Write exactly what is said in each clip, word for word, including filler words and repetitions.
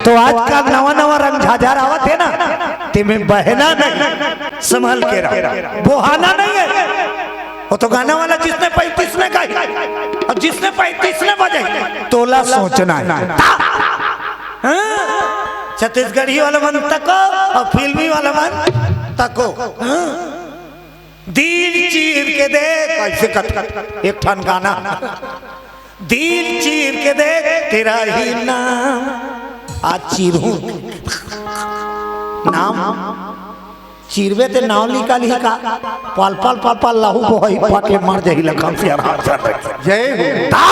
तो आजकल नवा नवा रंग झाझर आवत हे ना, तेमे बहना नहीं, संभल के रहो, बोहाना नहीं है। वो तो गाना वाला जिसने पाई तिसने गाई, और जिसने पाई तिसने बजाई, तोला सोचना है। हाँ? छत्तीसगढ़ी वाला मन तको और फिल्मी वाला मन तको। हाँ? दिल चीर के देख, ऐसे कत एक ठन गाना, दिल चीर के देख तेरा ही नाम आज चीरू। नाम चीरबे ते नाव निकालही का? पल पल पल पल लहू बोहई, पाके मर जाही लखन से आराम से। जय हो। ता।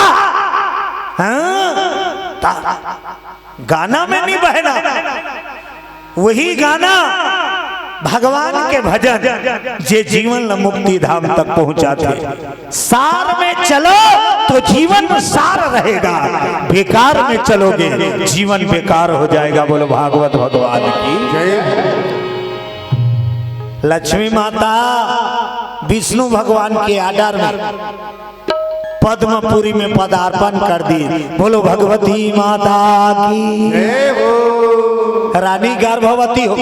हाँ? ता। गाना में नहीं बहना, वही गाना भगवान के भजन जे जीवन ल मुक्ति धाम तक पहुंचाथे। सार में चलो तो जीवन सार रहेगा, बेकार में चलोगे जीवन बेकार हो जाएगा। बोलो भागवत भगवान की। जय। लक्ष्मी माता विष्णु भगवान के आर्डर में पद्मपुरी में पदार्पण कर दी। बोलो भगवती माता की। जय हो। रानी गर्भवती हो,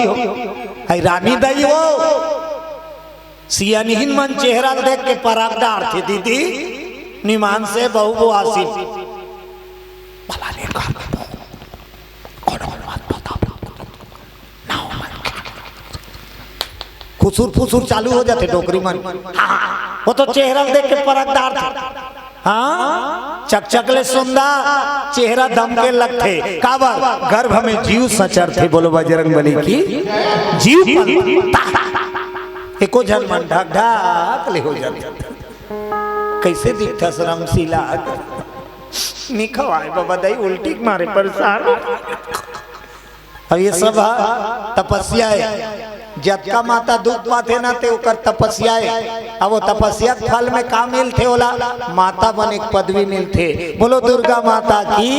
आई रानी दई हो, सियानिहिन मन चेहरा देख के पराग डारथे दीदी, निमान से बहू बोआसी। भला ले कर कोनो बात बता। खुसुर फुसुर चालू हो जाथे डोकरी मन। हाँ, वो तो चेहरा देख के परख डारथे। हाँ, चकचक ले सुंदर चेहरा दम के लगथे। काबर? गर्भ में जीव सचरथे। बोलो बजरंग बली की। जीव पलता। एको झन मन ढक ढक ले हो जाथे। कैसे दिखथस रमशीला? नी खवाए बाबा दाई, उल्टी के मारे परेशान। अब ये सब ह तपस्या हे। जतका माता दुख पाथे ना, ते ओकर तपस्या हे। अब वो तपस्या के फल में का मिलथे ओला? माता बने के पदवी मिलथे। बोलो दुर्गा माता की।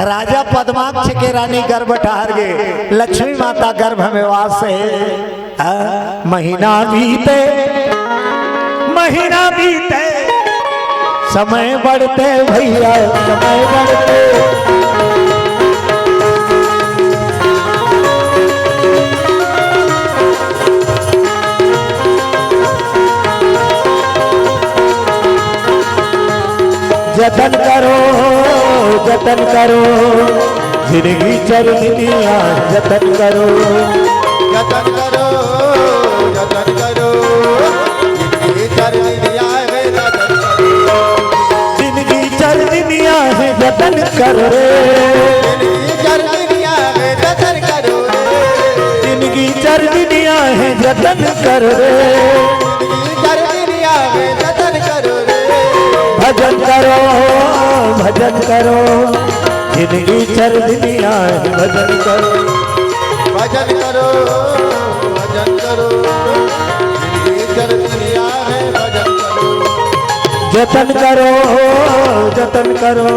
राजा पद्माक्ष के रानी गर्भ ठहर गे, लक्ष्मी माता गर्भ में वास हे। हाँ, महीना बीते, महीना बीते, समय बढ़ते भैया, समय बढ़ते। जतन करो, जतन करो, जिनगी चर दिनिया जतन करो। जतन करो, जतन करो, जिनगी चर दिनिया है जतन करो। जिनगी चर दिनिया है जतन करो रे। जिनगी चर दिनिया है जतन करो रे। जिनगी चर दिनिया है जतन करो रे। जिनगी चर दिनिया है जतन करो रे। भजन करो, भजन करो, जिनगी चर दिनिया है भजन करो। भजन करो, भजन करो, जिनगी चर दिनिया है भजन करो। जतन करो, जतन करो,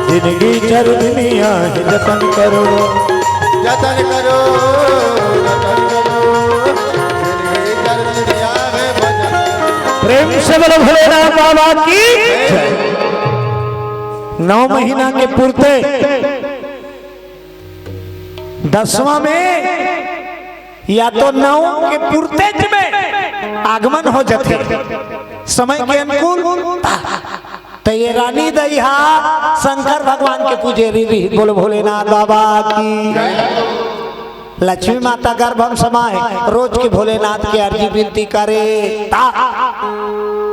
जिनगी चर दिनिया है जतन करो। जतन करो, जतन करो, जिनगी चर दिनिया है भजन करो। प्रेम से बोलो भोलेनाथ बाबा की जय। नौ महीना के पुरते दसवां में या तो नौ के पुरतेज में आगमन हो जाथे समय के अनुकूल। त ये रानी दई हा शंकर भगवान के पुजेरी रही। बोलो भोलेनाथ बाबा की। लक्ष्मी माता गर्भ में समाए, रोज के भोलेनाथ के अर्जी विनती करे। ता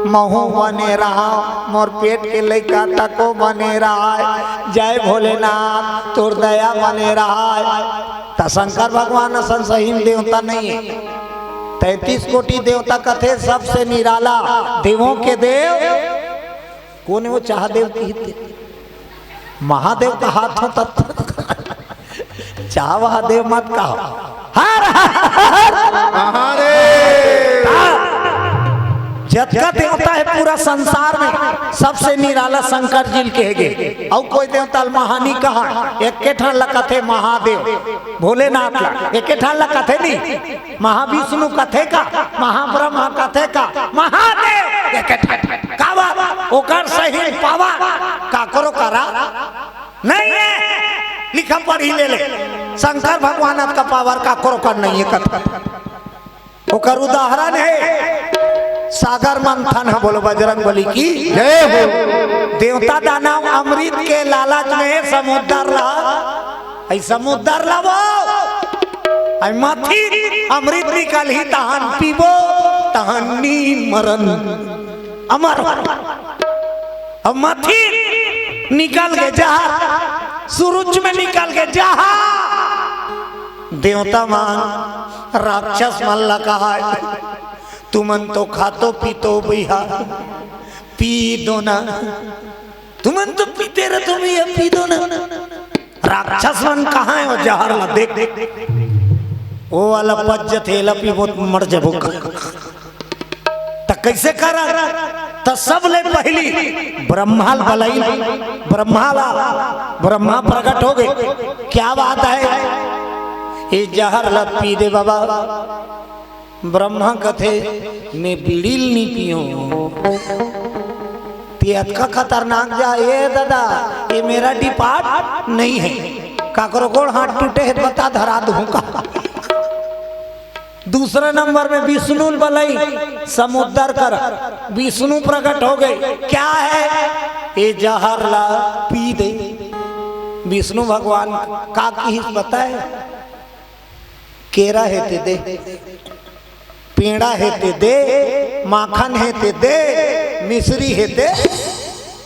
महू बने रहा, मोर पेट के लइका तको बने रहा। जय भोलेनाथ, तोर दया बने रहा। त शंकर भगवान असन सहीन देवता नहीं है। तैंतीस कोटि देवता कथे, सबसे निराला देवों के देव। कोन हे वो? चाहदेव कहिथे। महादेव कहाथो तब चाह महादेव मत कहो। हर हर। अरे। जतका देवता हे पूरा संसार में, सबसे निराला शंकर जी ल कहे गे। अउ कोई देवता ल महा नी कहा, एके ठन ल कथे महादेव, भोलेनाथ ल। एके ठन ल कथे नी, महाविष्णु कथे का, महाब्रह्मा कथे का, महादेव एके ठन। काबर? ओकर सही पावर काकरो करा नहीं हे। लिखा पढ़ी ले ले। शंकर भगवान अतका पावर काकरो कर नहीं है कत। ओकर उदाहरण है सागर मंथन है। बोलो बजरंग बली की जय हो। देवता दानव अमृत के लालच में समुद्र ला, ऐ समुद्र ला वो, ऐ मथी अमृत निकलही तहन पीबो, तहन नी मरन अमर। अब मथी निकल के जहर, सुरुच में निकल के जहर। देवता मन राक्षस मन ला कहा है, तुमन तो खातो पीतो भैया, पी दो ना। तुमन तो पीते रहतो भैया, पी दो ना। राक्षस मन कहाँ है वो जहर ला देख। वो वाला पच जथे, एला पीबो त मर जबो। त कैसे करा? त सबले पहली ब्रह्मा ल बलाई, ब्रह्मा ला, ब्रह्मा प्रकट हो गए। क्या बात है, ये जहर ला पी दे बाबा। ब्रह्मा कथे, मैं बीड़ी ल नी पीऊं। ते अतका खतरनाक जा, ए दादा, ये मेरा डिपार्ट नहीं है। काकरो गोड़ हाथ टूटे है, बता धरा दूं का। दूसरा नंबर में विष्णु बलई समुद्र कर, विष्णु प्रकट हो गए। क्या है? ये जहर ला पी दे। विष्णु भगवान का किहिस पता है? केरा हे ते दे, पेड़ा हे ते दे, माखन हे ते दे, मिश्री हे ते,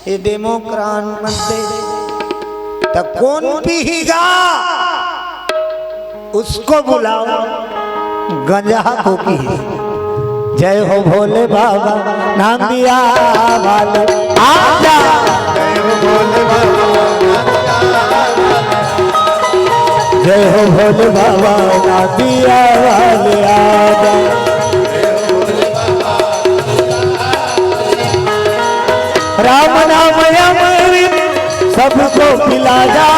ये डेमोक्रान मन दे। त कौन पीहीगा? उसको बुलाओ, गंजहा को की। जय हो भोले बाबा नांदिया वाले, आजा। जय हो भोले बाबा नांदिया वाले। जय हो भोले बाबा नांदिया वाले, आजा। राम नाम अमृत सबको पिला जा।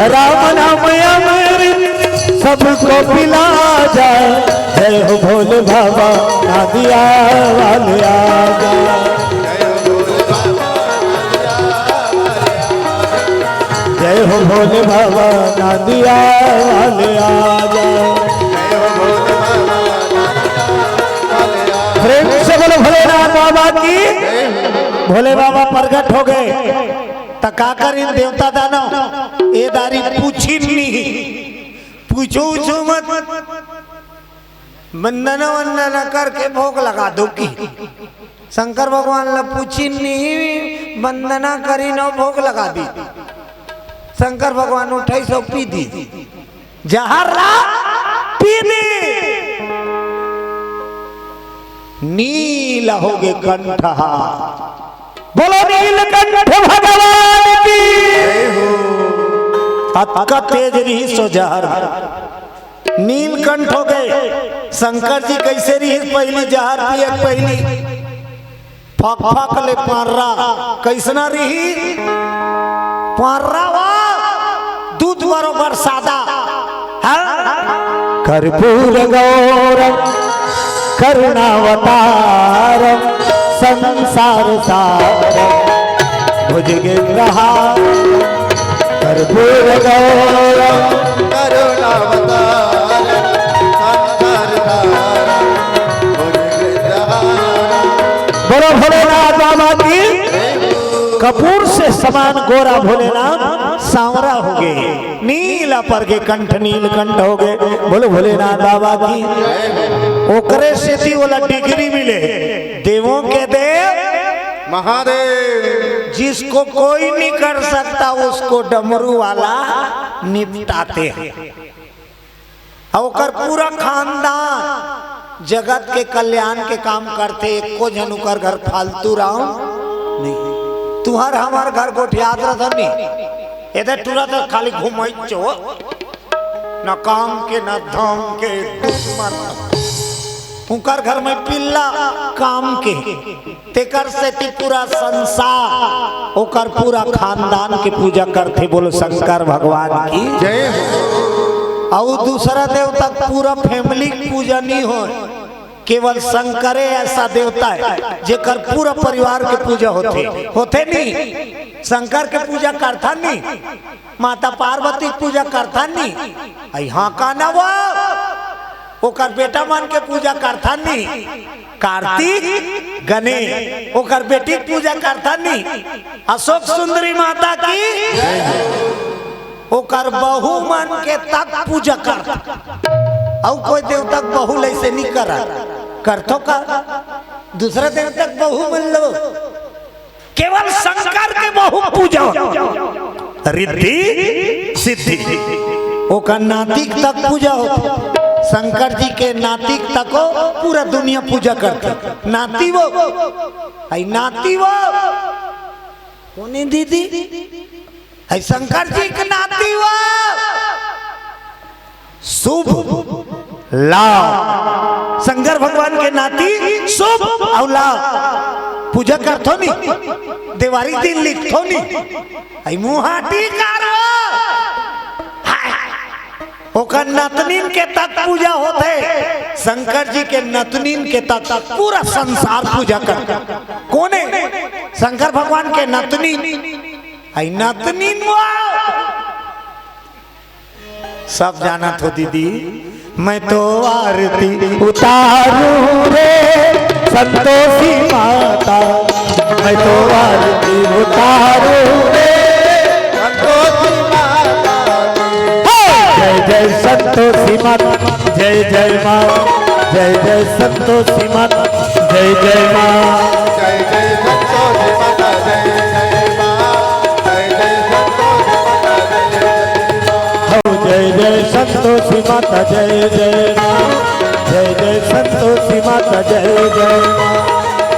राम नाम अमृत सबको पिला जा। जय हो भोले बाबा नांदिया वाले, आजा। जय हो भोले बाबा नांदिया वाले, आजा। प्रेम से बोलो भोलेनाथ बाबा की। भोले बाबा प्रगट हो गए। त का करिन देवता दानव? ए दारी पूछिन नहीं, पूछो उछो मत। वंदना वंदना करके भोग लगा दो की। शंकर भगवान ला पूछिन नहीं, वंदना करिन अउ भोग लगा दी। शंकर भगवान उठाइस अउ पी दी। जहर ला पी दी। नील होगे कंठ हा। बोलो नीलकंठ भगवान की। अतका तेज रहिस ओ जहर। नीलकंठ हो गए। शंकर जी कैसे रहिस पहली जहर पिए के पहली? फक फक ले पार्रा। कैसना रहिस? पार्रा वा दूध बरोबर सादा। हाँ? कर्पूर गौरम करुणावतारम संसार सारम भुजगेंद्रहारम। कर्पूर गौरम करुणावतारम संसार सारम भुजगेंद्रहारम। बोलो भोलेनाथ बाबा की। कपूर से समान गोरा भोलेनाथ सांवरा हो गए। नील पर के कंठ नीलकंठ हो गए। बोलो भोलेनाथ बाबा की। ओकरे सेती ओला डिग्री मिले, देवों के देव महादेव। जिसको कोई नहीं कर सकता, उसको डमरू वाला निपटाते हैं। अउ ओकर पूरा खानदान जगत के कल्याण के काम करथे, एको झन ओकर घर फालतू राउंड नहीं। तुहर हमर घर गोठियात रथन नहीं, एदे टूरा तो खाली घुमई चो, न काम के, न धाम के, दुश्मन। उनकर घर में पिल्ला काम के। तेकर सेती पूरा संसार, ओकर पूरा खानदान के पूजा करथे। बोलो शंकर भगवान की जय हो। अउ दूसरा देवता के पूरा फैमिली के पूजा नहीं होय, केवल शंकरे ऐसा देवता है जेकर पूरा परिवार के पूजा होथे, होथे नी? शंकर के पूजा करथन नी? माता पार्वती के पूजा करथन नी? अई हाँ का ना वो? ओकर बेटा मन के पूजा करथन नी? कार्तिक, गणेश, ओकर बेटी के पूजा करथन नी? अशोक सुंदरी माता की, ओकर बहू मन के तक पूजा करथन। अउ कोई देवता के बहू लइसे नी करन, करथो का? दूसरा देवता के बहू मन लो, केवल शंकर के बहू पूजा हो। रिद्धि सिद्धि, ओकर नातिक तक पूजा हो। शंकर जी के नातिक तको पूरा दुनिया पूजा करथे। नाती वो, अई नाती वो, कोने दीदी? अई शंकर जी के नाती वो। शुभ लाभ, शंकर भगवान के नाती शुभ अउ लाभ। पूजा करथो नी, देवारी दिन लिखथो नी, अई मुहाटी कारवा। ओकर नतनीन के तक पूजा होथे। शंकर जी के नतनीन के तक पूरा संसार पूजा करथे। कोने? शंकर भगवान के नतनीन। अई नतनीन वो सब जानत हो दीदी। मैं तो आरती उतारूं रे संतोषी माता, मैं तो आरती उतारूं रे संतोषी माता। हे! जय जय संतोषी माता, जय जय माँ, जय जय संतोषी माता, जय जय माँ। जय जय संतोषी माता, जय जय माँ, जय जय संतोषी माता, जय जय माँ। हो जय जय संतोषी माता, जय जय माँ, जय जय संतोषी माता, जय जय माँ।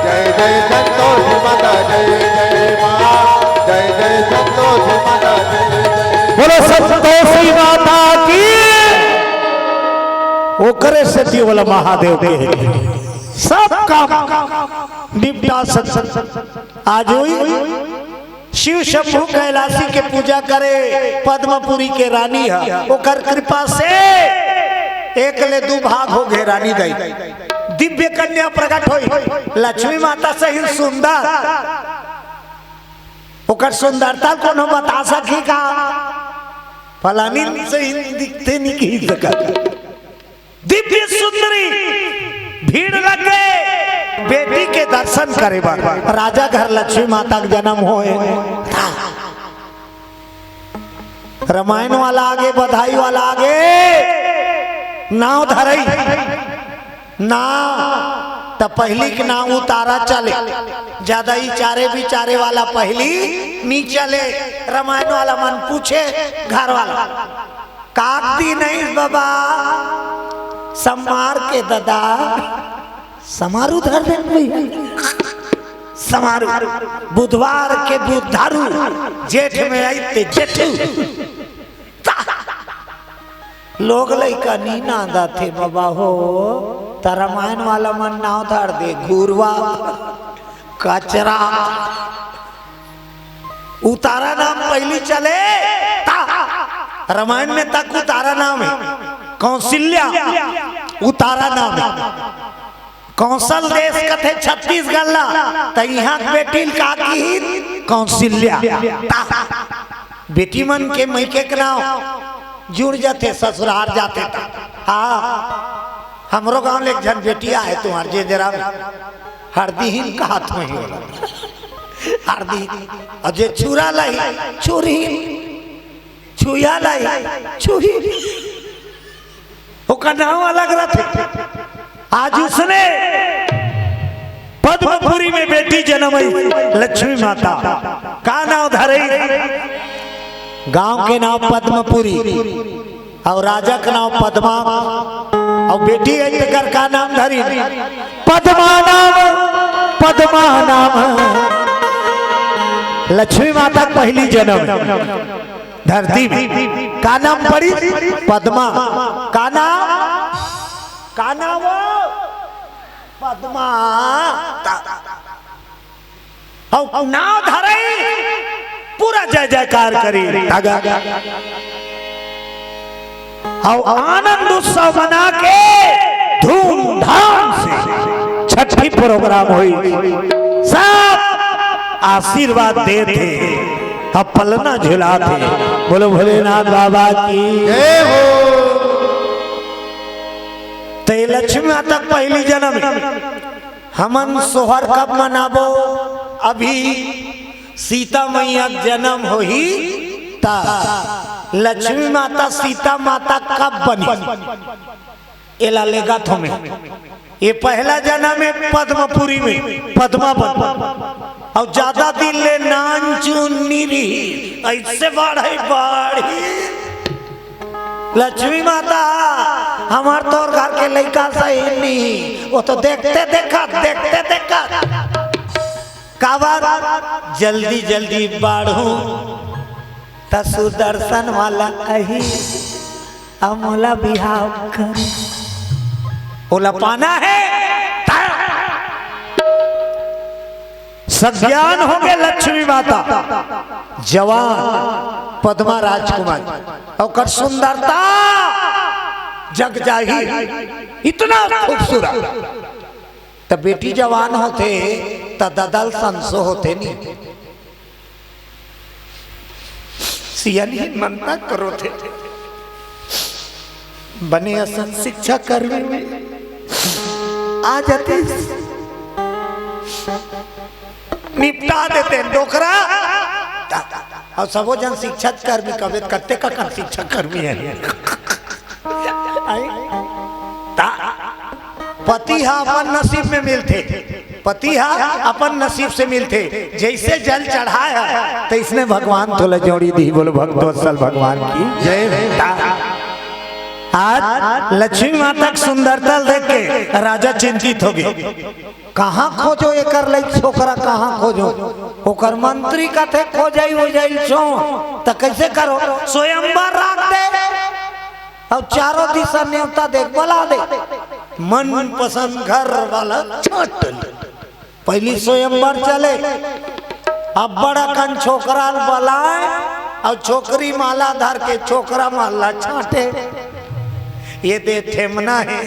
जय जय संतोषी माता, जय जय माँ, जय जय संतोषी माता, जय जय। बोलो संतोषी माता की। ओकरे सेती ओला महादेव के सब काम निपटा सकत। आज हुई शिव शंभू कैलाशी के पूजा करे पद्मपुरी के रानी ह, ओकर कृपा से एक ले दू भाग हो गे रानी दाई। दिव्य कन्या प्रकट होई, लक्ष्मी माता सही सुंदर। ओकर सुंदरता कोनो बता सकी का? फलानी सही दिखते नहीं कही सकत। दिव्य सुंदरी भीड़ लग गए बेटी के दर्शन करे बर। राजा घर लक्ष्मी माता के जन्म होए। रामायण वाला आगे, बधाई वाला आगे, नाव धरई ना, त पहिली के नाव उतारा चले, ज्यादा इचारे बिचारे वाला पहिली नी चले। रामायण वाला मन पूछे घर वाला, काकती नहीं बाबा, समार के ददा, समारू धर दे भैया, समारू। बुधवार के बुधारू, जेठ में आई ते जेठू। लोग लइका नी नांदत हे बाबा हो, त रामायण वाला मन नाव धर दे, घुरवा, कचरा। उतारा नाम पहिली चले, ता। रामायण में तक उतारा नाम हे, कौशल्या उतारा नाम हे। कौशल देश कथे छत्तीसगढ़ ला, त इहाँ के बेटी ल का किहिन? कौशल्या। ता। बेटी मन के मइके के नाव जुड़ जाथे, ससुरार जाथे त। हाँ, हमरो गांव ले एक झन बेटी आहे तुंहर, जे जरा हरदीहीन कहत होही ओला। हरदीहीन। अउ जे छुरा लाही, छुरहीन। छुया लाही, छुही। ओकर नाव अलग रथे। आज उसने पद्मपुरी में बेटी जनमई, लक्ष्मी माता। का नाव धरई? गांव के नाव पद्मपुरी। अउ राजा के नाव पद्मा, अउ बेटी हे तेकर का नाम धरी? पद्मा नाम, पद्मा नाम। लक्ष्मी माता के पहिली जनम धरती में। का नाम पड़ी? पद्मा। का नाम? का नाम वो? पद्मा। अउ नाव धरई, पूरा जय जयकार करी। अउ आनंद उत्सव मना के धूमधाम से छठी प्रोग्राम होई, सब आशीर्वाद देथे, अब पलना झुलाथे। बोलो भोलेनाथ बाबा की। जय हो। त ये लक्ष्मी माता के पहली जन्म हे। हमन सोहर कब मनाबो? अभी सीता मैया के जन्म होही, त लक्ष्मी माता सीता माता कब बनी? एला लेगत हों मैं। ये पहला जन्म हे पद्मपुरी में, पद्मा बन। अउ ज्यादा दिन ले नान चुन नी रही, ऐसे बाढ़े बाढ़ी। लक्ष्मी माता, हमार तोर घर के लइका सही नहीं, वो तो देखते देखत, देखते देखत। काबर जल्दी जल्दी बाढ़ू, त सुदर्शन वाला अही, अब मोला बिहाव कर। ओला पाना हे, त सज्ञान होगे लक्ष्मी माता, जवान पद्मा राजकुमारी, ओकर सुंदरता जग जाही, इतना खूबसूरत। त बेटी जवान होथे, त ददल संसो होथे नी। सियान ही मनता करो थे। बने असन शिक्षा कर्मी में आ जाते, निपटा देते डोकरा। अउ सबो जन शिक्षा कर्मी कबे, कत्ते का कन शिक्षा कर्मी हे। आई? ता, पति हा अपन नसीब में मिलथे, पति हा अपन नसीब से मिलथे। जैसे जल चढ़ाय हे, तैसने भगवान तोला जोड़ी दी। बोलो भक्तवत्सल भगवान की जय। ता, आज लक्ष्मी माता के सुंदरता देख के राजा चिंतित होगे। कहाँ खोजो एकर लइक छोकरा, कहाँ खोजो? ओकर मंत्री कथे, "खोजई ओजई छो।" त कैसे करो? स्वयंवर राख दे अउ चारों दिशा नेवता दे, बला दे। मनपसंद घर वाला छांट ले। पहली स्वयंवर चले, अब्बड़ अकन छोकरा ल बलाय अउ छोकरी माला धर के छोकरा मन ला छांटे। ये दे ठेमना हे,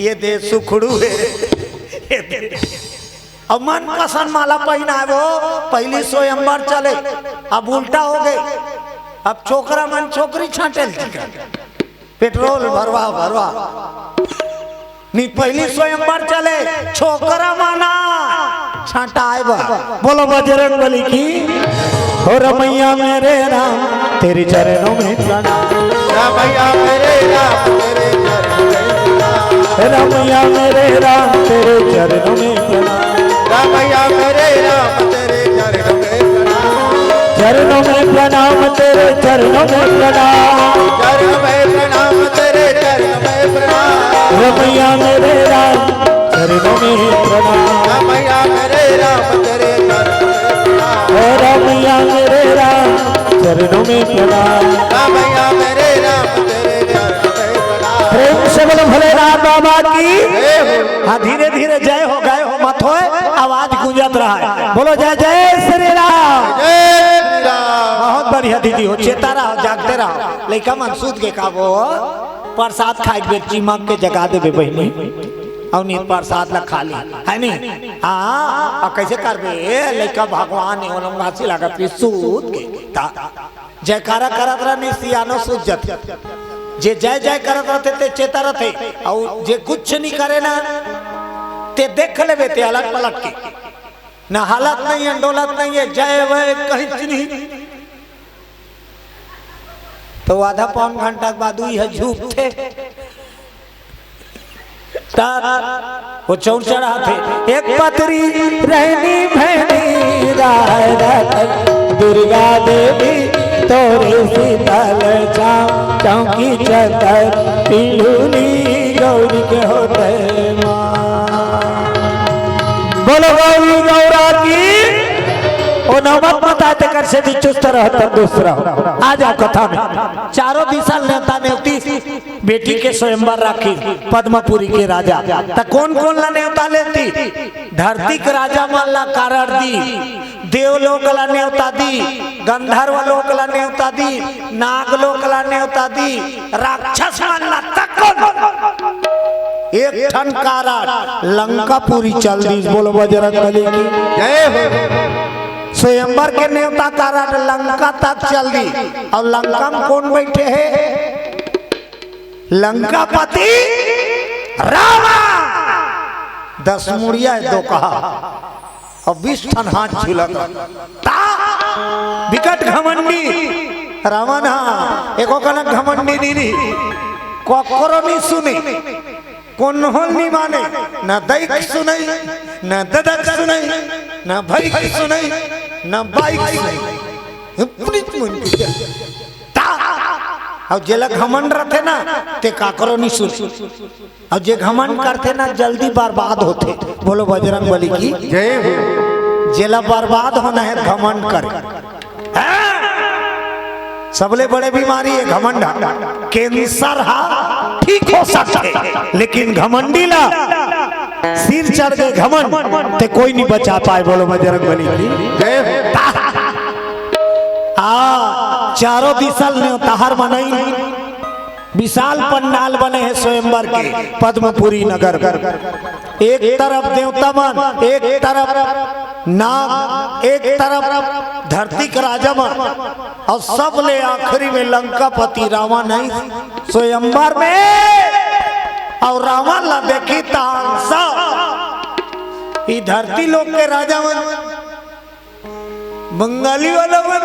ये दे सुखड़ू हे, ये दे। अब मनपसंद माला पहिनाय वो, पहली स्वयंवर चले, अब उल्टा होगे। अब छोकरा मन छोकरी छांटे ल, पेट्रोल भरवा भरवा। नी, पहली स्वयंवर चले, छोकरा मन छांटाय बर। बोलो बजरंग बली की। हो रमैया मेरे राम, तेरे चरणों में प्रणाम। रमैया मेरे राम, तेरे चरणों में प्रणाम। रमैया मेरे राम, तेरे चरणों में प्रणाम। रमैया मेरे राम, तेरे चरणों में प्रणाम। चरणों में प्रणाम, तेरे चरणों में प्रणाम। चरणों में प्रणाम, तेरे चरणों में प्रणाम। रमैया मेरे राम, चरणों में प्रणाम। रमैया मेरे राम, तेरे चरणों में प्रणाम। ओ रमैया मेरे राम, चरणों में प्रणाम। रमैया मेरे राम, तेरे चरणों में प्रणाम। प्रेम से बोलो भोलेनाथ बाबा की। जय हो। हाँ, धीरे धीरे जय हो, गाय हो मत होय, आवाज गूंजत रहय। बोलो जय जय श्री राम। जय श्री राम। बहुत बढ़िया दीदी हो, चेता रहो, जागते रहो। लइका मन सूत गे का वो? प्रसाद खाय के बेर चिमक के जगा देबे बहिनी, अउ नी त प्रसाद ला खा ली, हे नी? हाँ, अउ कैसे करबे? ए, लइका भगवान हे, ओला घासी लागत रही, सूत गे। ता, जयकारा करत रह, नी सियानो सूत जथे। जे जय जय करत रहथे, ते चेता रहथे, अउ जे कुछ नी करे ना, ते देख लेबे, ते अलट पलट के। ना हालत नहीं हे, डोलत नहीं हे, जय वय कहीं नहीं। तो आधा पौन घंटा के बाद उही ह झुकथे। तब वो चौर चढ़ाथे, एक पतरी रहनी भैनी राय रतन, दुर्गा देवी तोरे शीतल छाँव, चौकी चद्दर पिंडुली गौरी के होते माँ। बोलो गौरी गौरा की। ओ नमक मत आए, तेकर से भी चुस्त रह, तंदुरुस्त रह। आ जाओ कथा में। चारों दिशा नेवता नेवती बेटी के स्वयंवर राखी, पद्मपुरी के राजा। त कोन कोन ला नेवता लेती? धरती के राजा मन ला कारड दी, देवलोक ला नेवता दी, गंधर्व लोक ला नेवता दी, नागलोक ला नेवता दी, राक्षस मन ला तक कोन एक ठन कारड लंकापुरी चल दिस। बोलो बजरंग बली की। जय हो। स्वयंवर के नेवता कारड लंका तक चल दिस। अउ लंका म कोन बइठे हे? लंकापति रावण। दस मुड़िया हे, दो कहा। अउ बीस ठन हाथ झुलत। ता बिकट घमंडी रावण हा। एको कनक घमंडी नइ रही, कोकरो नइ सुने, कोनो ल नइ माने, न दई के सुनय, न ददा के सुनय, न भई के सुनय, न बाई के सुनय। अपनी मन के ता। अउ जेला घमंड रथे ना, ते काकरो नइ सुने। अउ जे घमंड करथे ना, जल्दी बर्बाद होथे। बोलो बजरंग बली की। जय हो। जेला बर्बाद होना हे, घमंड करे। हाँ? सबले बड़े बीमारी हे घमंड। कैंसर हा ठीक हो सकथे, लेकिन घमंडी ला सिर चढ़ गे घमंड, ते कोई नइ बचा पाय। बोलो बजरंग बली की। जय हो। आ, चारों दिशा ले नेवताहर मनई। विशाल पंडाल बने हे स्वयंवर के, पद्मपुरी नगर। एक तरफ देवता मन, एक तरफ नाग, एक तरफ धरती के राजा मन, अउ सबले आखिरी में लंकापति रावण हे स्वयंवर में। अउ रावण ला देखिस त हंस, ई धरती लोक के राजा मन, बंगाली वाला मन,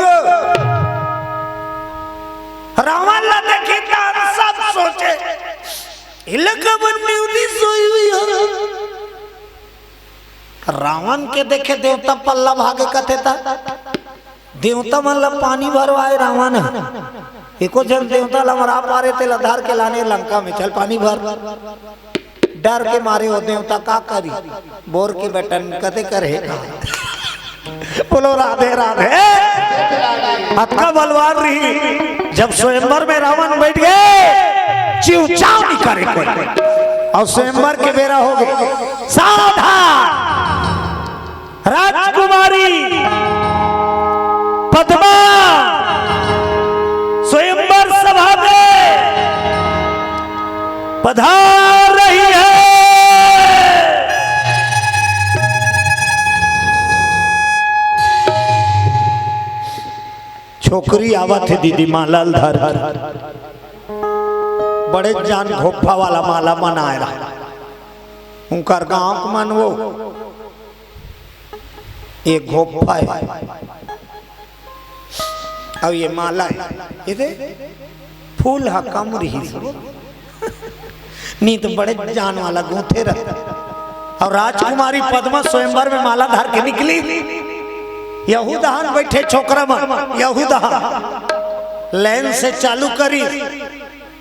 रावण ला देखिस त सब सोचे, "एला काबर नेवतिस होही भइया?" रावण के देखे देवता पल्ला भागे कथे त देवता मन ला पानी भरवाय रावण ह। एको झन देवता ला मरा पारे, तेला धर के लाने लंका में, "चल पानी भर।" डर के मारे ओ देवता का करिस, बोर के बटन कते करे। बोलो राधे राधे। अतका बलवान रहिस, जब स्वयंवर में रावण बइठ गे, चिउचाव नइ करे कोई। अउ स्वयंवर के बेरा हो गे, सावधान, राजकुमारी पद्मा स्वयंवर सभा में पधार रही है। छोकरी आवत हे दीदी, माला ल धर। बड़े जान घोफा वाला माला मन आय रहा। उंकर गांव के मन वो ये घोफा हे, अउ ये माला हे। ये दे, फूल ह कम रहिस, नइ त बड़े जान वाला गूंथे रहत। अउ राजकुमारी पद्मा स्वयंवर में माला धर के निकलिस। यहू दहन बइठे छोकरा मन, यहू दहन लाइन से चालू करिस।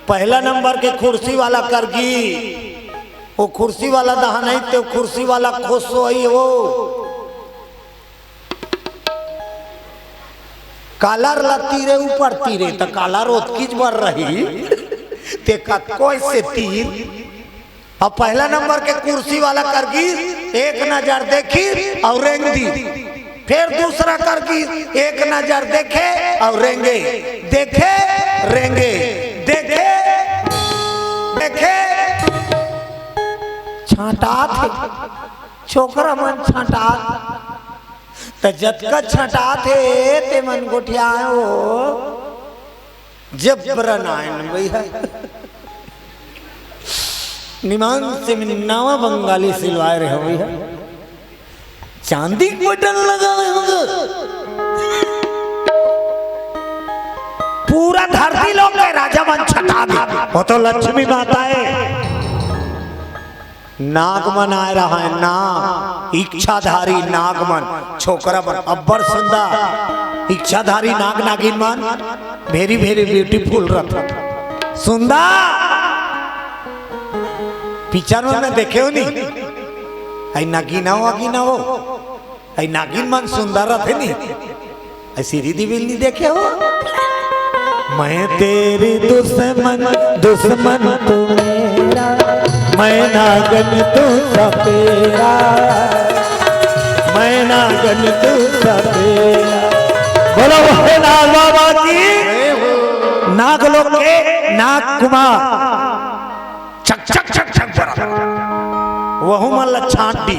पहला नंबर के कुर्सी वाला कर गिस, ओ कुर्सी वाला दहन हे, ते कुर्सी वाला खुश होइस वो। कालर ला तीरे ऊपर तीरे, त कालर ओतकीच बर रही, ते कतको अइसे तीर। अब पहला नंबर के कुर्सी वाला कर गिस, एक नजर देखिस अउ रेंग दिस। फेर दूसरा कर गिस, एक नजर देखे अउ रेंगे, देखे, रेंगे, देखे, देखे। छांटात हे, छोकरा मन छांटात। त जतका छटात हे, ते मन गोठियाए हो। जबरन आयन भैया। निमान से में नवा बंगाली सिलवाए रहे हो भैया। चांदी के बटन लगाए हो। पूरा धरती लोग के राजा मन छटा दे। वो तो लक्ष्मी माता है। नाग मन आए रहा है, नाग, इच्छाधारी नाग मन, छोकरा मन, अब्बड़ सुंदर। इच्छाधारी नाग नागिन मन very, very beautiful रथ। सुंदर। पिक्चर में मैं देखे हो नहीं? आई नागिना हो, नागिना हो। अई नागिन मन सुंदर रथे नी। अई श्रीदेवी नी देखे हो? मैं तेरी दुश्मन, दुश्मन तू मेरा, मैं नागन तू सपेरा, मैं नागन तू सपेरा। बोलो भोलेनाथ बाबा की। नाग लोक के नाग कुमार। चक चक चक चक बरत। वहू मन ला छांट दी।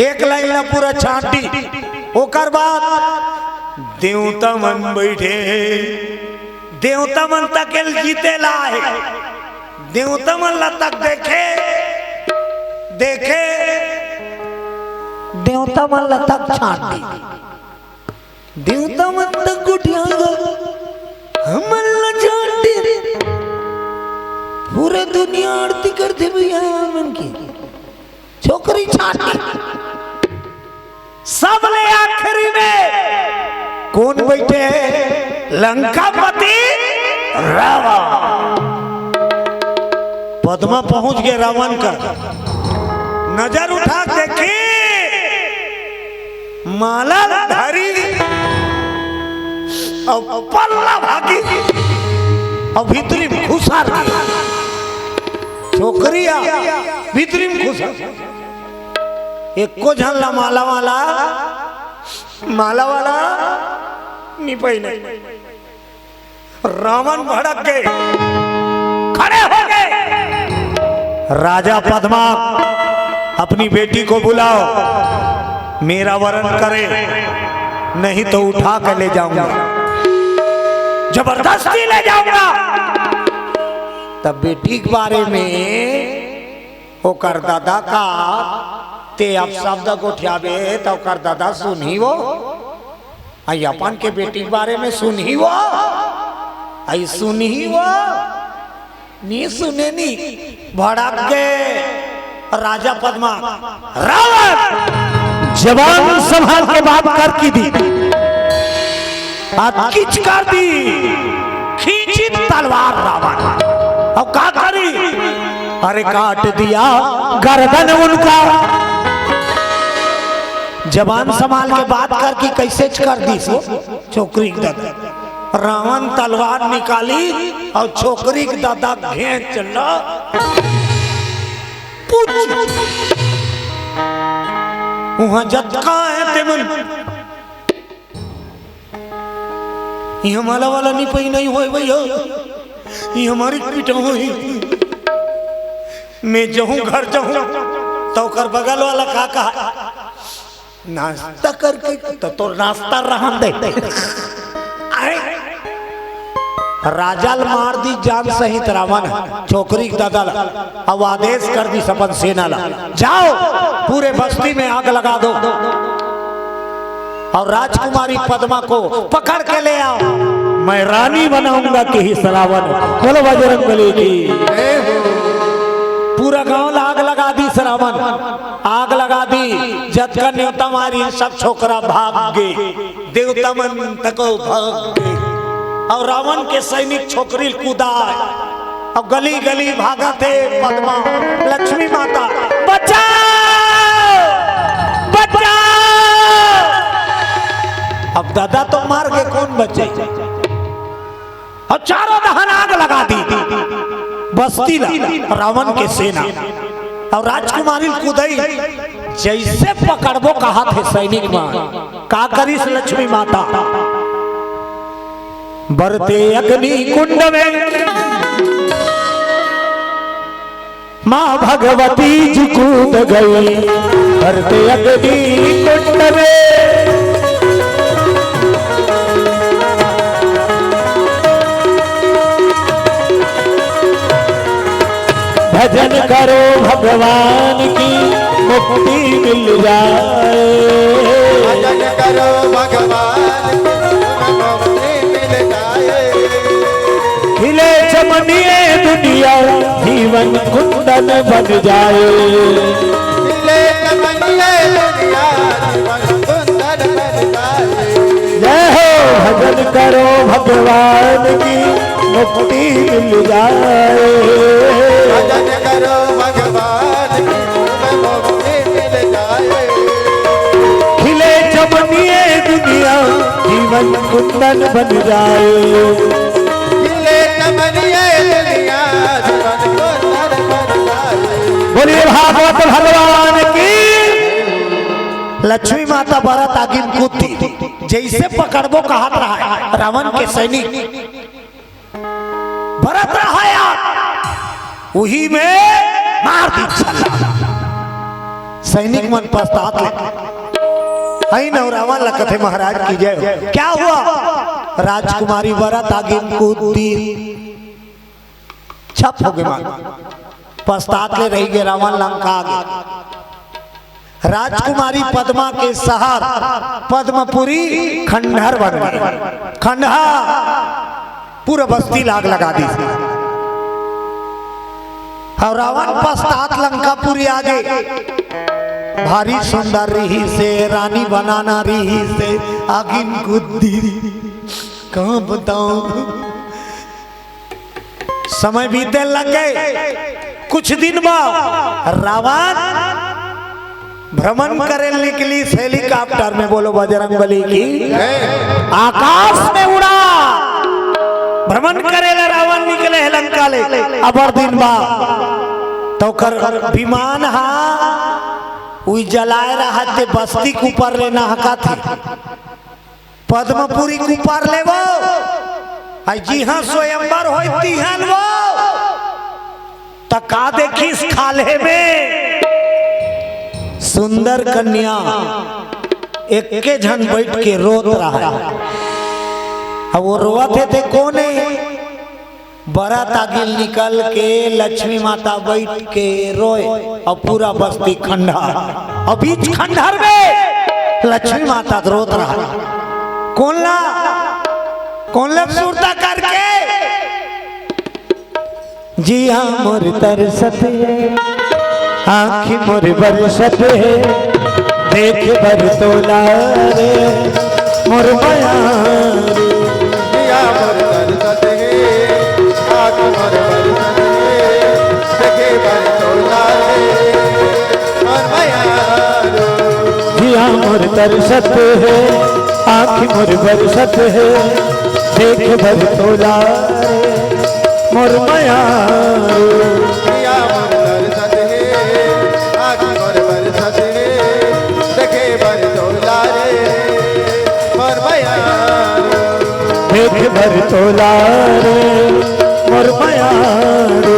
एक लाइन ला पूरा छांट दी। ओकर बाद देवता मन बइठे हे। देवता मन तक एला जीते ला हे। देवता मन ला तक देखे, देखे, देवता मन ला तक छांट दी। देवता मन तक गोठिया गे, हमन ला छांट दे। पूरा दुनिया आरती करथे भैया मन के। छोकरी छांट दे। सबले आखिरी में कोन बइठे हे? लंकापति रावण। पद्मा पहुंच गे रावण कर। नजर उठा देखी, माला धरी अउ पल्ला भागी अउ भीतरी में खुसर गे। छोकरी आ भीतरी में खुसर। एको झन ला माला वाला, माला वाला नी पहिने। रावण भड़क गए, खड़े हो गए। राजा पद्मा, अपनी बेटी को बुलाओ, मेरा वरण करे, नहीं तो उठा कर ले जाऊंगा, जबरदस्ती ले जाऊंगा। तब बेटी के बारे में ओकर दादा का, ते अपशब्द गोठियाबे त ओकर दादा सुनही वो। अई अपन के बेटी के बारे में सुनही वो, अई सुनही वो, नी सुने नी, भड़क गए राजा पद्मा। रावण, जबान संभाल के बात कर की दी, आ किच कर दी, खींची तलवार रावण। अब का करी? अरे काट दिया गर्दन उनका। जबान संभाल के बात कर की, कैसे कर दी सो? छोकरी के दादा। रावण तलवार निकाली अउ छोकरी के दादा घेंच ल पूछ। उहाँ जतका हे तेमन, इहाँ माला वाला नी पई नहीं होय भैया, ये हमारी पीठ होही। मैं जाहूँ घर जाहूँ, त ओकर बगल वाला का कहा, नाश्ता करके त तोर नाश्ता रहन दे। आए। राजा ल मार दी जान सहित रावण ह, छोकरी के दादा ल। अब आदेश कर दी अपन सेना ला, जाओ पूरे बस्ती में आग लगा दो और राजकुमारी पद्मा को पकड़ के ले आओ, मैं रानी बनाऊंगा, किहिस रावण। बोलो बजरंग बली की। पूरा गांव ला आग लगा दिस रावण। आग लगा दी, जतका नेवता मारिन सब छोकरा भाग गे, देवता मन तको भाग गे। अउ रावण के सैनिक छोकरी ल कुदाय, अउ गली गली भागत हे पद्मा, लक्ष्मी माता, बचाओ, बचाओ। अब दादा तो मार गे, कोन बचे? अउ चारों डहन आग लगा दी बस्ती ला, रावण के सेना अउ राजकुमारी ल कुदई। जइसे पकड़बो कहत हे सैनिक मन, का करिस लक्ष्मी माता? बरते अग्नि कुंड में माँ भगवती जी कूद गई, बरते अग्नि कुंड में। भजन करो भगवान की, मुक्ति मिल जाए। भजन करो भगवान की, मुक्ति मिल जाए। खिले चमनिए दुनिया, जीवन कुंदन बन जाए। खिले चमनिए दुनिया, जीवन कुंदन बन जाए। जय हो, भजन करो भगवान की, मुक्ति मिल जाए। भजन करो भगवान की, तुम्हें मुक्ति मिल जाए। खिले चमनिए दुनिया, जीवन कुंदन बन जाए। खिले चमनिए दुनिया, जीवन कुंदन बन जाए। बोलिए भागवत भगवान की। लक्ष्मी माता बरत आगिन कूद दी, जइसे पकड़बो कहत रहा रावण के सैनिक। परत रहा यार, उही में मार दी छल्ला। सैनिक मन पछतात ले। हई नव रावण ला कथे महाराज की जय हो। क्या हुआ? राजकुमारी बरत आगिन कूद दी। छप हो गे मार। पछतात ले रहि गे रावण लंका आगे। राजकुमारी पद्मा के शहर पद्मपुरी खंडहर बन गे। खंडहर पूरा बस्ती ला आग लगा दिस। अउ रावण पछतात लंकापुरी आगे। भारी सुंदर रिहिसे, रानी बनाना रिहिसे, आगिन कूद दी। कहाँ बताऊं? समय बीते लगे। कुछ दिन बाद रावण भ्रमण करे निकलिस हेलीकॉप्टर में। बोलो बजरंग बली की। आकाश में उड़ा, भ्रमण करे ला रावण निकले हे लंका ले। अबर दिन बाद तो ओकर विमान हा उई जलाए रहा ते बस्ती के ऊपर ले नहका थे। पद्मपुरी के ऊपर ले वो, आई जिहां स्वयंवर होय तिहां वो, त का देखिस खाल्हे में सुंदर कन्या एक्के झन बइठ के रोत रहा। अब वो रोवत हे ते कोन हे? बरत आगिल निकल के लक्ष्मी माता बइठ के रोय अउ पूरा बस्ती खंडहर, अउ बीच खंडहर में लक्ष्मी माता रोत रहा। कोन ला, कोन ला सुरता करके? जिया मोर तरसत हे, आँखी मोर बरसत हे, देखे बर तोला रे मोर मयारू। जिया मोर तरसत हे, आँखी मोर बरसत हे, देखे बर तोला रे मोर मयारू। जिया मोर तरसत हे, आँखी मोर बरसत हे, देखे बर तोला रे मोर मयारू। जिया मोर तरसत हे, आँखी मोर बरसत हे, देखे बर तोला रे मोर मयारू। देखे बर तोला रे मोर मयारू।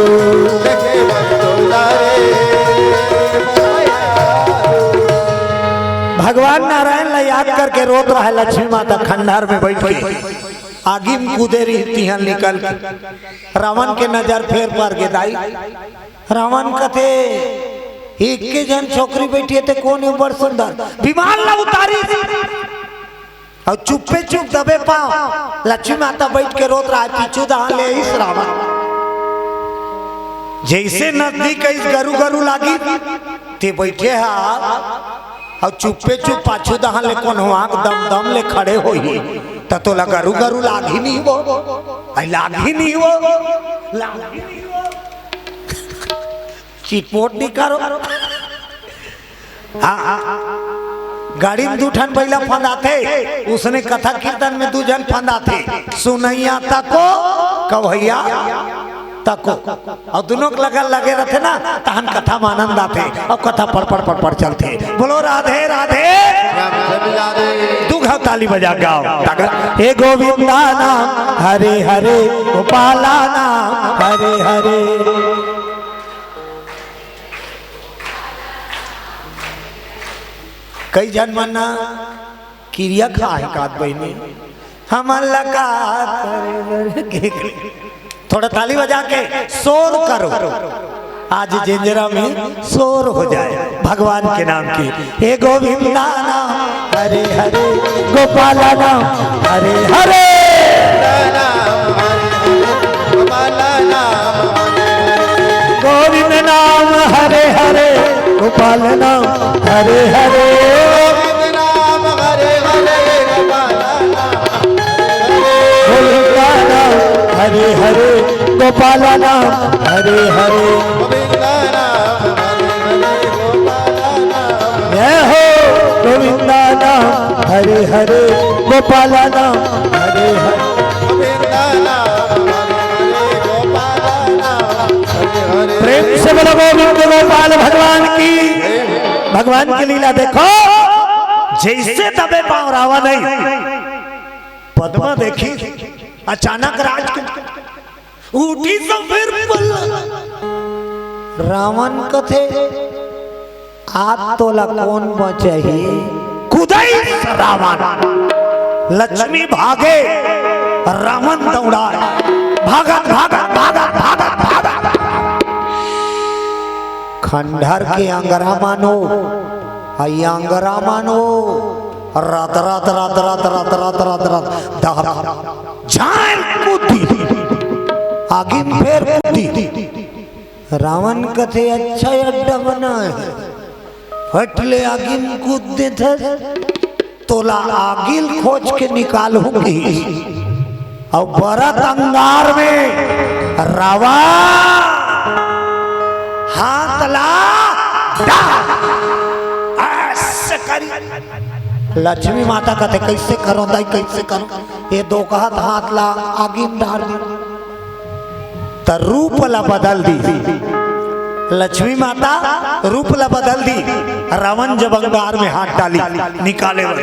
देखे बर तोला रे मोर मयारू। भगवान नारायण ला याद करके रोत रहा है लक्ष्मी माता खंडहर में बइठ के। आगी में कूदे रही तिहां निकल के। रावण के नजर फेर पर गे दाई। रावण कथे, "एके झन छोकरी बइठी हे ते कोन हे बड़ सुंदर?" विमान ला उतारी अउ चुप्पे चुप दबे पांव लक्ष्मी माता बइठ के रोत रहा है, पीछू दहां ले आइस रावण। जइसे नजदीक आइस गरू गरू लागी, ते बइठे हा अउ चुप्पे चुप पाछू दहां ले कोनो आंख दम दम ले खड़े होही, त तोला गरू गरू लागही नहीं वो, आई लागही नहीं वो, लागही नहीं वो। चिटपोट नहीं करो। हाँ, हाँ, हाँ। गाड़ी में दू ठन बइला फंदाथे, उसने कथा कीर्तन में दू झन फंदाथे, सुनइया तको, कवइया तको। अउ दुनों के लगन लगे रथे ना, तहन कथा में आनंद आथे, अउ कथा पड़पड़ पड़पड़ चलथे। बोलो राधे राधे। राधे राधे। दू घाव ताली बजा गाओ। ताकत। हे गोविंदा नाम हरे हरे, गोपाला नाम हरे हरे। कई झन मन ना किरिया खाए कात बहिनी, हमन ला का करे बर के? थोड़ा ताली बजा के शोर करो, आज जिंजरा में शोर हो जाए भगवान के नाम की। हे गोविंदा नाम हरे हरे, गोपाला नाम हरे हरे। गोविंद नाम हरे हरे, गोपाल नाम हरे हरे। गोविंद नाम हरे हरे, गोपाल नाम हरे हरे। गोविंद नाम हरे हरे, गोपाल नाम हरे हरे। गोविंद नाम हरे हरे, गोपाल नाम। जय हो। गोविंद नाम हरे हरे, गोपाल नाम हरे हरे। प्रेम से बोलो गोविंद गोपाल भगवान की। भगवान की लीला देखो, जइसे दबे पांव रावण हे। पद्मा देखी, अचानक राज उठी सब फिर पल्ला। रावण कथे, "आज तोला कोन बचाही?" कुदई रावण। लक्ष्मी भागे, रावण दौड़ाए। भागत, भागत, भागत, भागत, भागत। खंडहर के अंगरा मानो, अई अंगरा मानो, रत, रत, रत, दहक, झांय कूद दी, आगी म फेर कूद दी। रावण कथे, "अच्छा अड्डा बना हे, फट ले आगी म कूद देथस।" तोला आगी ल खोज के निकालहूं कहिस। अउ बरत अंगार में रावण हाथ ला डार, ऐसे करी। लक्ष्मी माता कथे, "कइसे करों दाई, कइसे करों?" ये दोकहा हाथ ला आगी म डार दी। त रूप ला बदल दी। लक्ष्मी माता रूप ला बदल दी। रावण जब अंगार में हाथ डाली, निकाले बर,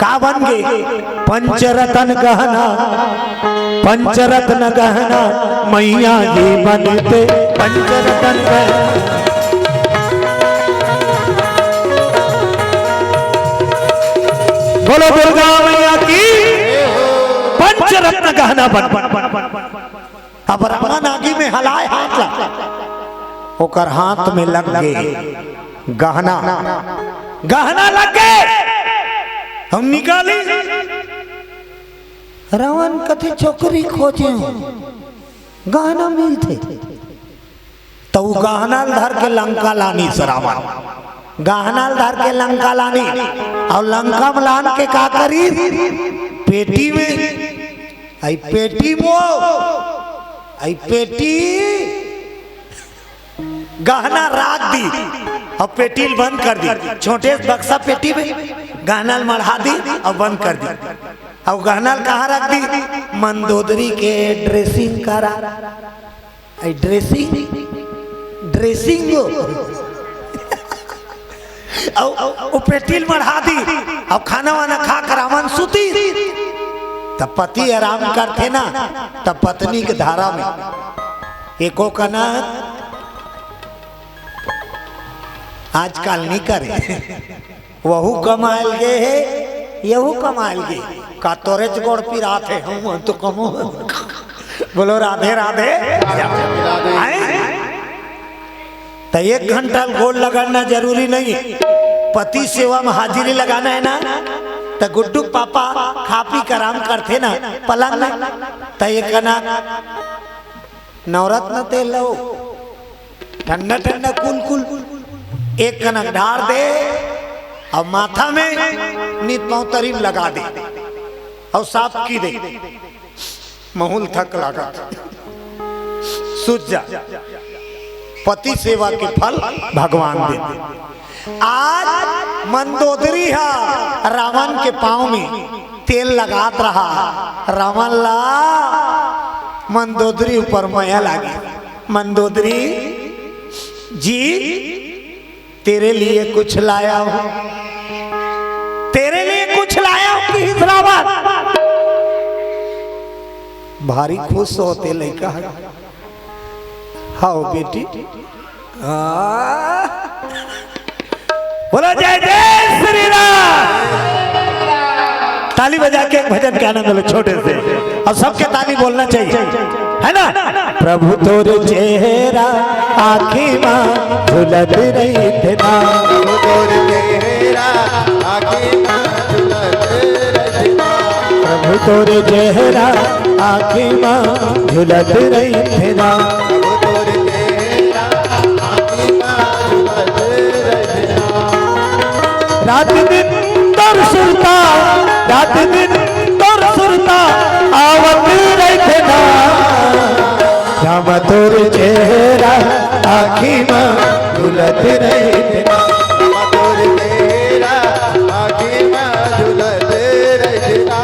का बन गे? पंचरतन गहना, पंचरत्न गहना, मैया ये बनते पंचरतन गहना। बोलो दुर्गा मैया की। पंचरत्न गहना बन, बन, बन, बन, बन, बन। अब रावण आगी में हलाए हाथ ला, ओकर हाथ में लग गे गहना, गहना लग गे। हम निकाली। रावण कथे, "छोकरी खोजे हूं, गहना मिलथे।" त उ गहना ल धर के लंका लानिस रावण, गहना ल धर के लंका लानी, अउ लंका में लान के का करी? पेटी में, अई पेटी मो, अई पेटी गहना राख दी, अउ पेटी ल बंद कर दी। छोटे से बक्सा पेटी में गहना ल मढ़ा दी अउ बंद कर दी। अउ गहना ल कहाँ रख दी? मंदोदरी के ड्रेसिंग करा। अई ड्रेसिंग, ड्रेसिंग हो। अउ, अउ, अउ पेटी ल मढ़ा दी। अउ खाना वाना खा कर रावण सुती। त पति आराम करथे ना, त पत्नी के धारा में एको कना आजकल नी करे। वहू कमायल गे हे, यहू कमायल गे। का तोरेच गोड़ पिरात हे, हम तो कमो। बोलो राधे राधे। आए? त एक घंटा गोड़ लगाना जरूरी नहीं, पति सेवा में हाजिरी लगाना है ना। त गुड्डू पापा खा पी के आराम करथे ना पलंग में, त एक कना नवरत्न तेल लो, ठंडा ठंडा कुल कुल एक कनक डार दे, अउ माथा में नित पाँव तरी म लगा दे, अउ साफ की दे, महूं ल थक लागत, सूत जा। पति सेवा के फल भगवान दे। आज मंदोदरी ह रावण के पांव में तेल लगात रहा। रावण ला मंदोदरी ऊपर मया लागे। "मंदोदरी जी, तेरे लिए कुछ लाया हूं, तेरे लिए कुछ लाया हूं" किहिस रावण। भारी खुश होथे लइका ह। "हव बेटी।" आ? बोलो जय जय श्री राम। ताली बजा के एक भजन के आनंद लो छोटे से, अउ सबके ताली बोलना चाहिए, है ना? प्रभु तोर चेहरा आँखी मा झुलत रहिथे ना। प्रभु तोर चेहरा आँखी मा झुलत रहिथे ना। प्रभु तोर चेहरा आँखी मा झुलत रहिथे ना। प्रभु तोर चेहरा आँखी मा झुलत रहिथे ना। रात दिन तोर सुरता, रात दिन तोर सुरता आवत रहिथे ना। श्याम तोर चेहरा आँखी मा झुलत रहिथे ना। श्याम तोर चेहरा आँखी मा झुलत रहिथे ना।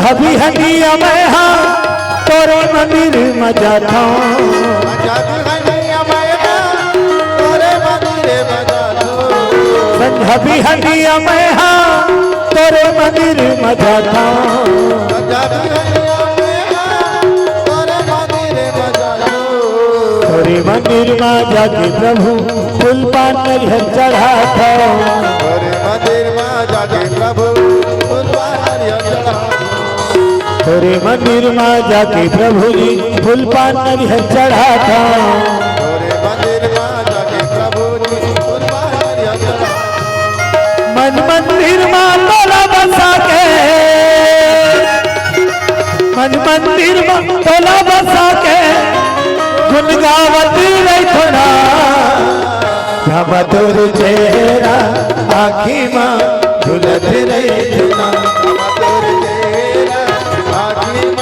अभी हनिया मैं हा तोरे मंदिर म जाथौं। जब हनिया मैं हा तोरे मंदिर म जाथौं। संझा बिहनिया मैं हा तोरे मंदिर म जाथौं। जब हनिया मैं हा तोरे मंदिर म जाथौं। तोरे मंदिर म जाके प्रभु फूल पान नरियर चढ़ाथौं। तोरे मंदिर म जाके प्रभु फूल पान नरियर चढ़ाथौं। तोरे मंदिर म जाके प्रभु जी फूल पान नरियर चढ़ाथौं। तोरे मंदिर म जाके प्रभु जी फूल पान नरियर चढ़ाथौं। मन मंदिर म तोला बसा के, मन मंदिर म तोला बसा के गुन गावत रहिथौं ना। श्यामा तोर चेहरा आँखी म झुलत रहिथे ना। श्यामा तोर चेहरा आँखी म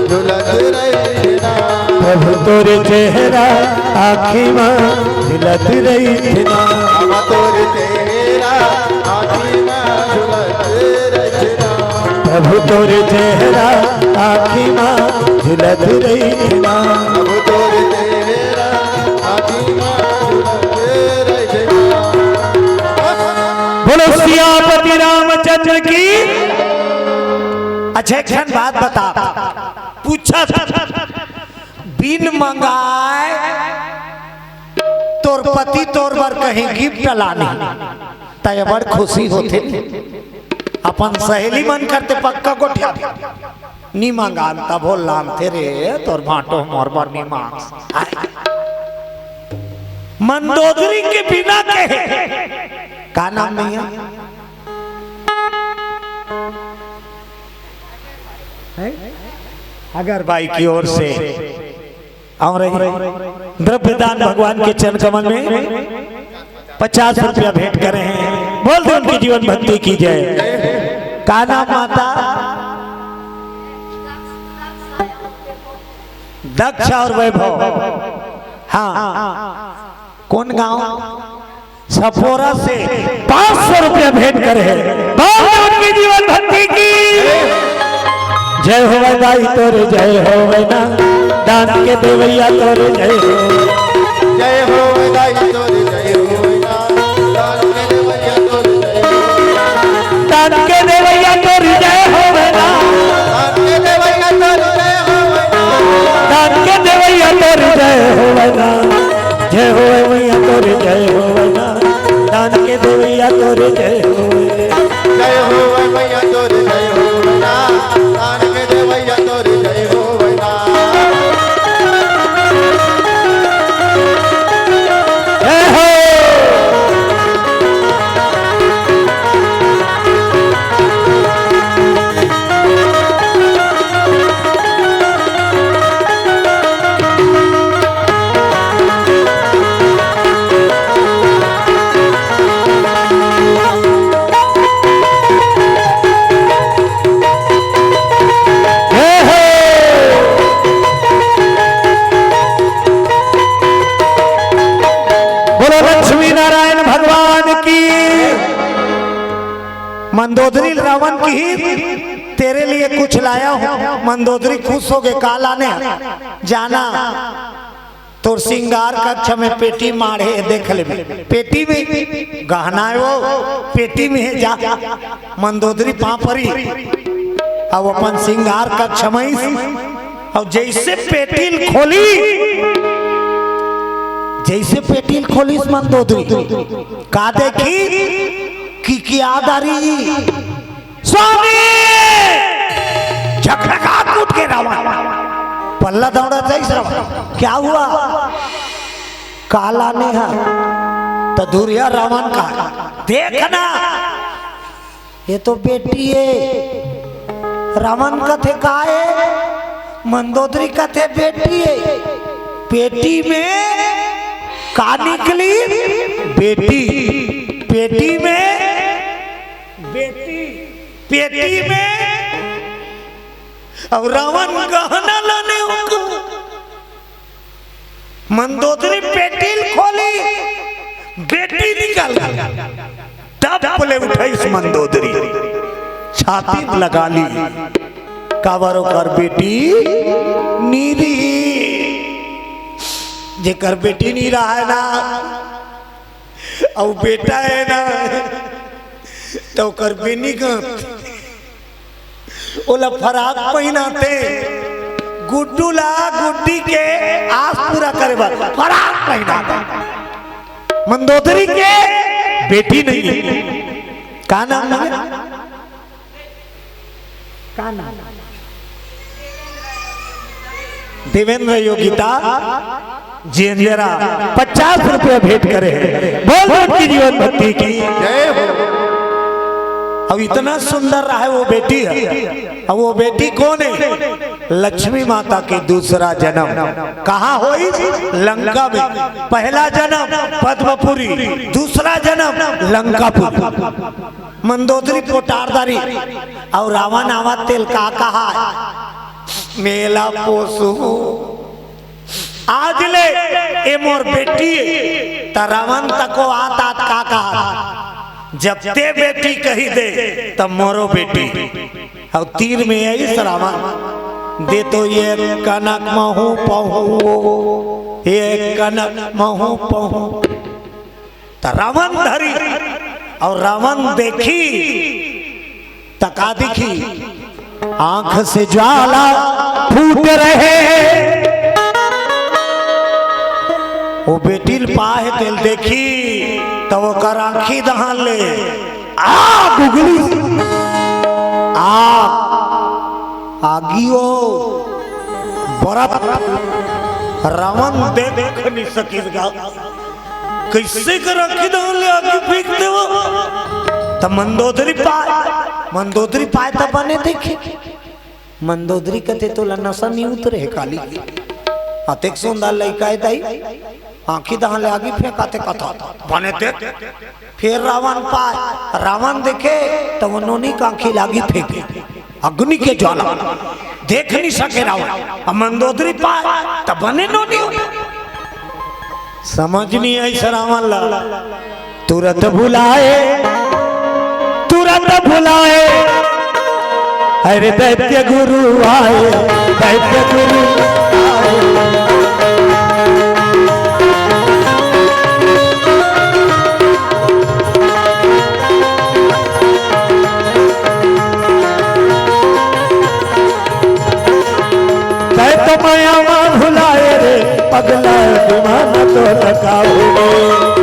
झुलत रहिथे ना। प्रभु तोर चेहरा आँखी म झुलत रहिथे ना। श्यामा तोर चेहरा आँखी म झुलत रहिथे ना। प्रभु तोर चेहरा आँखी म झुलत रहिथे ना। प्रभु तोर चेहरा आँखी म झुलत रहिथे ना। बोलो सियापति रामचंद्र की। अच्छा, एक ठन बात बता, पूछत बिन मंगाए तोर पति तोर बर कहीं गिफ्ट लानी, त ये बड़ खुशी होथे। अपन सहेली मन करते पक्का गोठिया नी मंगान, तभो लानथे रे, तोर भांटो मोर बर नी मांग। मंदोदरी के बिना कहे, का नाम नहीं है? हैं? अगर बाई की ओर से और द्रव्य दान भगवान के चरण कमल में पचास रुपया भेंट करे हैं, बोल दे उनकी जीवन भक्ति की जय। का नाम माता? दक्ष और वैभव। हाँ, कौन गांव? सपोरा से पाँच सौ रुपया भेंट करे हैं। बोल दे उनकी जीवन भक्ति की। जय होवे दाई तोर जय होवे ना, दान के देवैया तोर जय हो। जय होवे दाई तोर जय होवे ना, दान के देवैया तोर जय होवे ना। दान के देवैया तोर जय होवे ना। दान के देवैया तोर जय होवे ना। दान के देवैया तोर जय होवे ना। जय होवे मैया तोर जय होवे ना। दान के देवैया तोर जय होवे। जय होवे मैया तोर जय होवे ना। दान के देवैया तोर जय होवे ना। जय हो। जय हो। बोलो लक्ष्मी नारायण भगवान की। मंदोदरी रावण की, तेरे लिए कुछ लाया हूँ। मंदोदरी खुश हो गए, का लाने? जाना तोर श्रृंगार कक्ष में पेटी माढ़े, देख ले। पेटी में गहना है वो, पेटी में है, जा। मंदोदरी पाँव परी, अब अपन श्रृंगार कक्ष में। और जैसे पेटी ल खोली, जैसे पेटी ल खोलिस मंदोदरी, का देखी कि क्या दारी स्वामी! झकझका कूद के रावण, पल्ला दौड़ा जाइस रावण। क्या हुआ? का लाने हा? तो धुरिया रावण का, देखना, ये तो बेटी है। रावण कथे का है? मंदोदरी कथे बेटी है। पेटी में का निकली? बेटी। पेटी में बेटी, पेटी में। अब रावण गहना लाने उनको, मंदोदरी पेटी ल खोली, बेटी निकल गई। तब बोले उठाइस मंदोदरी, छाती में लगा ली। काबर ओकर बेटी नी रही। जेकर बेटी नी रहय ना, अउ बेटा हे ना, त ओकर बेनी गंत ओला फराक पहिनाथे। गुड्डू ला गुड्डी के आस पूरा करे बर फराक पहिनाथे। मंदोदरी के बेटी नहीं हे। का नाम हे? का नाम? देवेंद्र योगिता जी अंजरा पचास रुपया भेंट करे हे। बोल उनकी जीवन भक्ति की। जय हो। अब इतना सुंदर रहा है वो बेटी है। अब वो बेटी कौन है? लक्ष्मी माता के दूसरा जन्म। कहाँ होई? लंका में। पहला जन्म पद्मपुरी, दूसरा जन्म लंकापुरी। मंदोदरी पोटारदारी अउ रावण आवत तेल का कहा? मेला पोसू। आज ले ए मोर बेटी हे, त रावण तको आत आत का कहा? जब ते बेटी कही दे, तब मोरो बेटी। अउ तीर में आइस रावण, दे तो एक कनक महूं पहूं, एक कनक महूं पहूं। त रावण धरी अउ रावण देखी त का दिखी? आंख से ज्वाला फूट रहे। वो बेटी ल पाहे तेल देखी त ओकर आंखी दहान ले आग उगली। आग, आगी ओ बरत। रावण देख नी सकिस गा। कइसे कर आंखी दहान ले आगी फेंक देवो? त मंदोदरी पाय, मंदोदरी पाय त बने देखे। मंदोदरी कथे तोला नसा नी उतरे हे काली। अतेक सुंदर लइका हे दाई, आंखी दहान ले आगी फेंकाथे कथा। बने देख। फेर रावण पाय, रावण देखे त वो नोनी के आंखी ले आगी फेंके। अग्नि के ज्वाला। देख नी सके रावण। अब मंदोदरी पाय, त बने नोनी। समझ नी आइस रावण ला। तुरत बुलाए, तुरत बुलाए, अरे दैत्य गुरु आए, दैत्य गुरु आए। तैं तो मया मा भुलाए रे, पगला दीवाना तोला का होगे।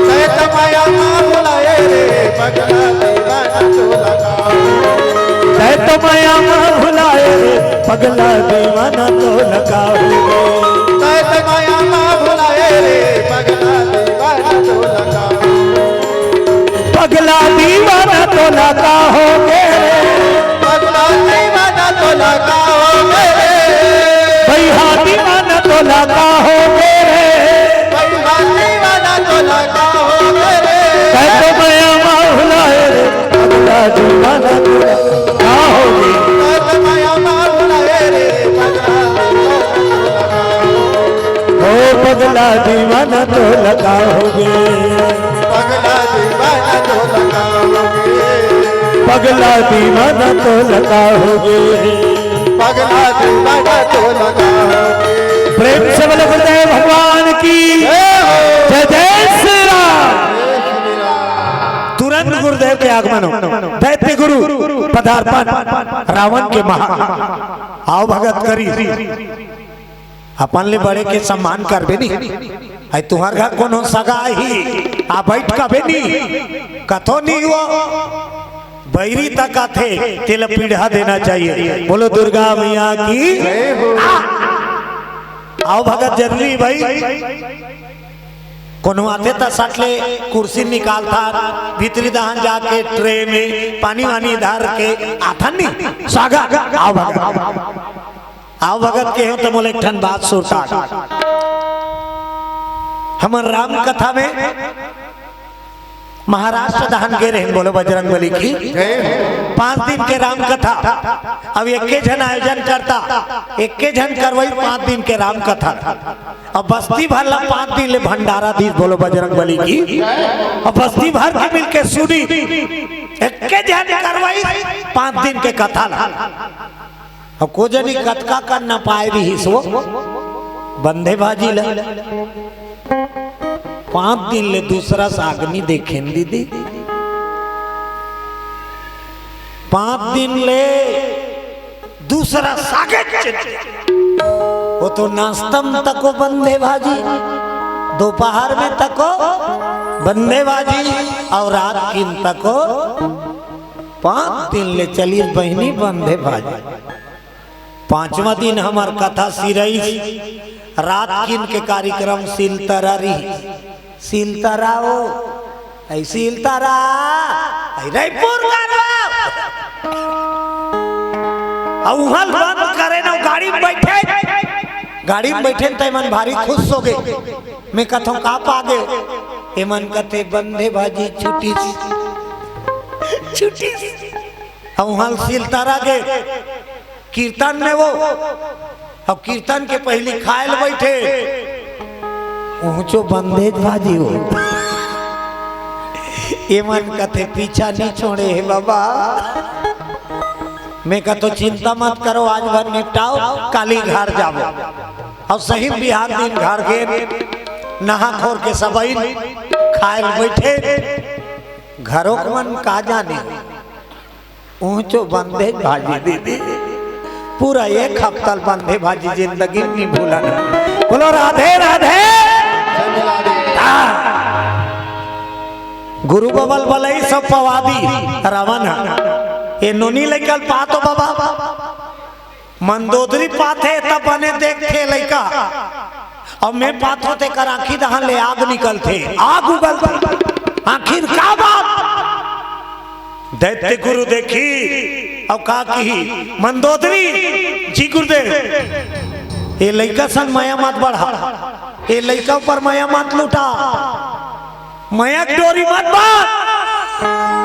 तैं तो मया मा भुलाए रे, पगला दीवाना तोला का होगे। तैं तो मया मा भुलाए रे, पगला दीवाना तोला का होगे। तैं तो मया मा भुलाए रे, पगला दीवाना तोला का होगे। पगला दीवाना तोला का होगे रे। पगला दीवाना तोला का होगे रे। भैया दीवाना तोला का होगे रे। भैया दीवाना तोला का होगे रे। तैं तो मया मा भुलाए रे। पगला दीवाना तोला का होगे। तैं तो मया मा भुलाए रे। पगला दीवाना तोला का होगे। ओ पगला दीवाना तोला का होगे। पगला दीवाना तोला का होगे। पगला दीवाना तोला का होगे। पगला दीवाना तोला का होगे। प्रेम से बोलो गुरुदेव भगवान की जय हो। जय जय श्री राम। जय श्री राम। तुरंत गुरुदेव के आगमन हो। दैत्य गुरु पदार्पण रावण के महा। आव भगत करी। अपन ले बड़े के सम्मान करबे नी। अई तुंहर घर कोनो सगा आही, आ बइठ कबे नी, कथो नी हुआ। बइरी तक आथे, तेला पीढ़ा देना चाहिए। बोलो दुर्गा मैया की। जय हो। आ, आव भगत जरूरी भाई। कोनो आथे त सट ले कुर्सी निकालथन, भीतरी दहन जाके ट्रे में पानी वानी धर के आथन नी, स्वागत, आव भगत। आव भगत केहेंव त मोला एक ठन बात सुरता। हमर राम कथा में महाराष्ट्र दहन गे रहेन, बोलो बजरंग बली की। जय हो। पांच दिन के राम कथा, अब एके झन आयोजन करता, एके झन करवाई पांच दिन के राम कथा। अब बस्ती भर ला पांच दिन ले भंडारा दीस, बोलो बजरंग बली की। अब बस्ती भर के मिलके सुनी, एके झन करवाई पांच दिन के कथा ला। अब को जनी कतका करना पाए रिहिस वो बंधे भाजी ल। पांच दिन ले दूसरा साग नी देखेन दीदी। पांच दिन ले दूसरा सागे चिन्ह। वो तो नाश्ता म तको बंधे भाजी, दोपहर में तको बंधे भाजी, और रात किन तको। पांच दिन ले चलिस बहिनी बंधे भाजी। पांचवा दिन हमर कथा सिरइस, रात किन के कार्यक्रम सिलतरा रिहिस। सिलतरा ओ, ऐ सिलतरा, ऐ रईपुर गरवा। अउ उहां ल बंद करेन अउ गाड़ी म बइठे, गाड़ी म बइठेन त एमन भारी खुश होगे। मैं कथंव का पागे? एमन कथे बंधे भाजी छुटिस, छुटिस। अउ उहां ल सिलतरा गे कीर्तन में वो, अब कीर्तन के पहिली खाय ल बइठे, उहंचो बंधे भाजी हो। एमन कथे पीछा नी छोड़े हे बाबा। मैं कथंव चिंता मत करो, आज भर निपटाओ, काली घर जाबो। अब सही बिहान दिन घर गे, नहा खोर के सबइन खाय ल बइठे, घरोक मन का जाने। उहंचो बंधे भाजी दीदी, पूरा एक हफ्ता ल बंधे भाजी जिंदगी म नी भूलन। बोलो राधे राधे। हाँ। गुरु बबल बलई सब पवादी रावन ह। ये नोनी लइका ल पातो बाबा। मंदोदरी पाथे त बने देखथे लइका, अउ मैं पाथों तेकर आंखी डहन ले आग निकलथे, आग उगलथे। आखिर का बात? दैत्य गुरु देखी अउ का किही, मंदोदरी जी गुरुदेव, ये लइका सन मया मत बढ़ा, ये लइका ऊपर मया मत लुटा, मया के डोरी मत बांध।